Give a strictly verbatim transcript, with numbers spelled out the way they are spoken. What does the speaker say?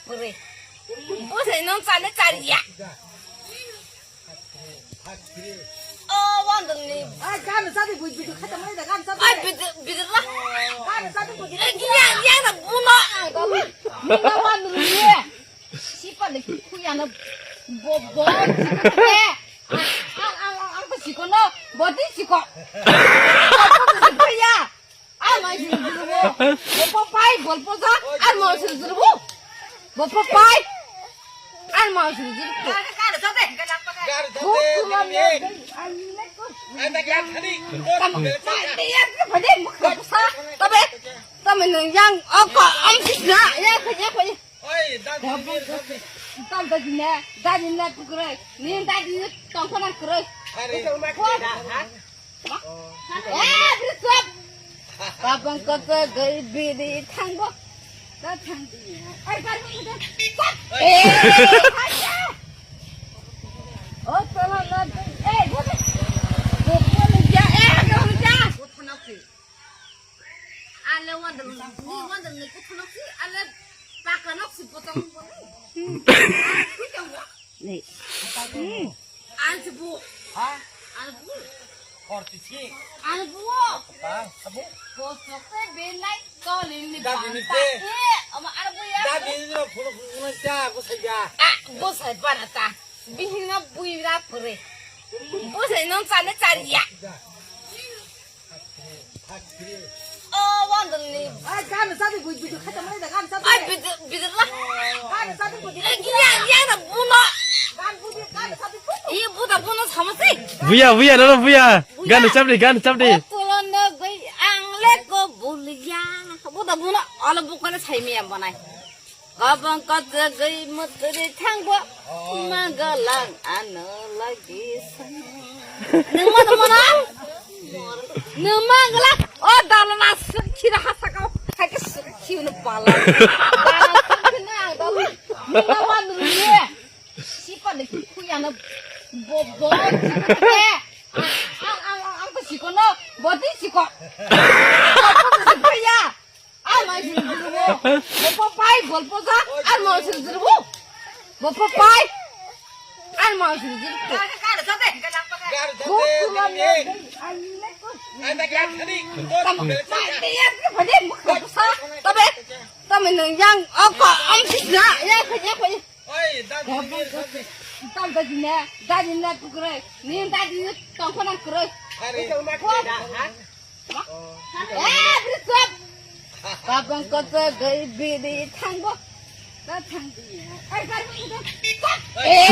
Pwrwi. Bwsai nung chani chariya. O wandalni. Ai, gana sadi bui bui khata mai da gana sadi. Ai, bidi, bidi la. Gana sadi bui bui. Eh, ya, ya na buno. Ni na wandalni. Sipa le kuyana bo, bo. Ang, ang, ang, ang pa siko no. Boti siko. Boti siko ya. Ar ma sir zirbo. Bopo pai, bopo ja. Ar ma sir zirbo. Bopo pai. Ar ma sir zirbo. Tabe, tabe nang yang oko am sisna. Ya, ya, ya. Tam ta dine, dadine kukurai. Ni dadine tongkona kurai. Eh, brisop. Babang kata gai bidi thangbo. Ta thangdi. Ai, bar mo de. Eh, hacha. O, tolo na. Eh, bote. Bote ja, eh, bote ja. Ale wandal, ni wandal ni kuthunok si, ale pakranok si botong botong. Ni. Anse bu. Ha? Anse bu. Korti si. Anse bu. Pa, sabu. Bosok se benai tolin ni. Dadi ni banta. De. Eh, ama anse bu ya. Dadi ni no phunu phunu cha, bosai ya. Ah, bosai para ta. Bihing na bui ra pore. Bosai non chane chariya. O wandalni. Ai, gana sadi bui bui khata mai da gana sadi. Ai, bidi, bidi la. Gana sadi bui. Eh, ya, ya na buno. Gan bui gana sadi. Iya buda buno sama si. Buya, buya, no, no, buya. Buya. Gana chapdi, gana chapdi. O tulon no goi ang le ko bulia. Buda buno ala bukana sai mi am banai. Kabang kajagwi mwtwrwi thangbo, magalang ano lagi sa. Nwng ma tongmano? Nwng ma gala? O dalana swkhi da hasakao, hai khe swkhi no bala. Dalana swkhi no ang dalana. Nwng ma nwng ye. Sipa de kuyana bo, bo, sikhe. Ang, ang, ang, ang to siko no, boti siko. Boti siko ya. Ar ma sir zirbo. Bopo pai, bopo ja. Ar ma sir zirbo. Bopo pai. Ar ma sir zirbo. Tabe, tabe nang yang oko am sisna. Ya, ya, ya. Tam ta jine, da jine kukurai. Ni da jine tongkhona kurai. Eh, brisop. Babang kata gai bidi thangbo. Da thangdi. Ai, kar mo. Eh.